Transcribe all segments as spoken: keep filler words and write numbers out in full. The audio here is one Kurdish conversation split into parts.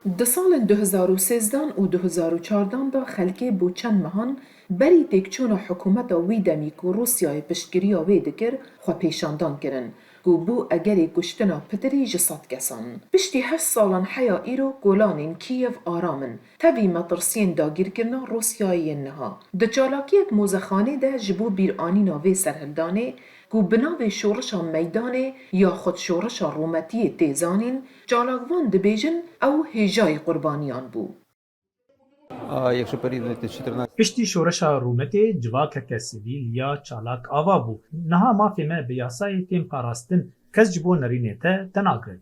Di salên du hezar û sêzdan û du hezar û çardan de xelkê bo çend mehan berî têkçûna hikûmeta wî demî ku Rûsyayê piştgiriya wê dikir, xwepêşandan kirin ku bû egerê kuştina pitirî ji sed kesan. Piştî heşt salan heya îro kolanên Kîyev aram in, tevî metirsiyên dagîrkirina Rûsyayê yên niha. Di çalakiyek mozexanê de ji bo bîranîna vê serhildanê ku bi navê şorişa meydanê ya xud şorişa rûmetiyê tê zanîn, çalakvan dibêjin ew hêjayî qurbaniyan bû. А якщо порівняти з чотирнадцятим Piştî şoreşa rûmetê civakeke sivîl ya çalak ava bû. Niha mafê me bi yasayê tên parastin. Kes ji bo nerînê te tenagrin.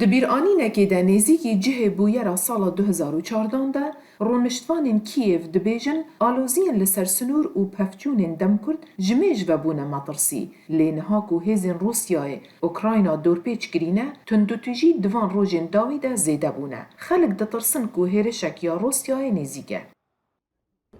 Di bîranînekê de nêzîkî cihê bûyera sala du hezar û çardan de rûniştvanên Kîyev dibêjin aloziyên li ser sinûr û pevçûnên demkurt ji mêj ve bûne metirsî, lê niha ku hêzên Rûsyayê Ukrayna dorpêç kirîne, tundûtîjî di van rojên dawî de zêde bûne. Xelk ditirsin ku hêrişek ya Rûsyayê nêzîk e.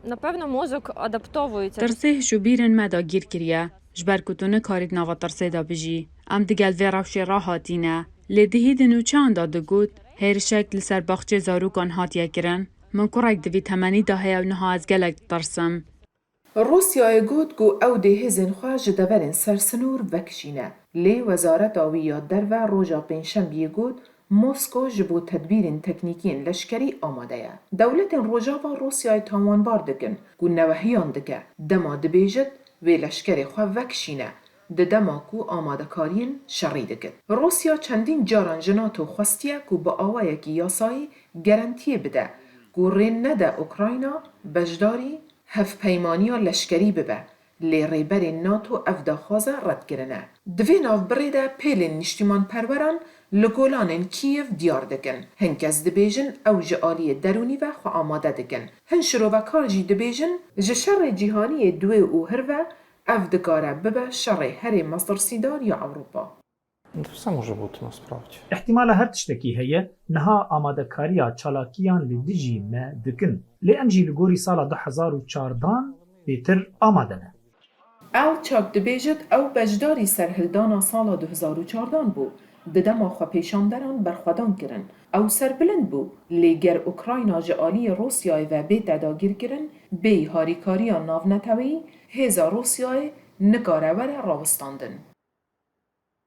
Напевно, мозок адаптовується. Tirsê hişûbîrên me dagîr kiriye, ji ber ku tu nikarî di nava tirsê de bijî. Em digel vê rewşê re hatîne. Lê dihî di nûçeyan de digot, hêrişek li ser baxçê zarokan hatiye kirin. Min kurek di vî temenî de heye û niha ez gelek ditirsim. Rûsyayê got ku ew dê hêzên xwe ji deverên sersinûr vekişîne, lê wezareta wî ya derve roja Pêncşembiyê got, Mosko ji bo tedbîrên teknîkiyên leşkerî amade ye. Dewletên Rojava Rûsyayê tawanbar dikin ku newehiyan dike, dema dibêjit wê leşkerê xwe vekişîne, di dema ku amadekariyên şerî dikit. Rûsya çendîn caran ji NATO xwestiye ku bi awayekî yasayî gerentiyê bide ku rê nede Ukrayna beşdarî hevpeymaniya leşkerî bibe, lê rêberên NATO ev daxwaza red kirine. Di vê navbirê de pêlên niştîmanperweran li kolanên Kîyev diyar dikin. Hin kes dibêjin ew ji aliyê derûnî ve xwe amade dikin. Hin şirovekar jî dibêjin ji şerê cîhaniyê di wê û hirve ev dikare bibe şerê herê metirsîdar ya Ewropa. Все може бути насправді. Îhtimala her tiştekî heye, niha amadekariya çalakiyan li dijî me dikin. Lê em jî li gorî sala du hezar û çardan bêtir amade ne. Elçak dibêjit ew beşdarî serhildana sala du hezar û çardan bû, di dema xwepêşanderan berxwedan kirin. Ew serbilind bû, lê ger Ukrayna ji aliyê Rûsyayê ve bête dagîrkirin, bêyî harîkariya navneteweyî, hêza Rûsyayê nikare were rawestandin.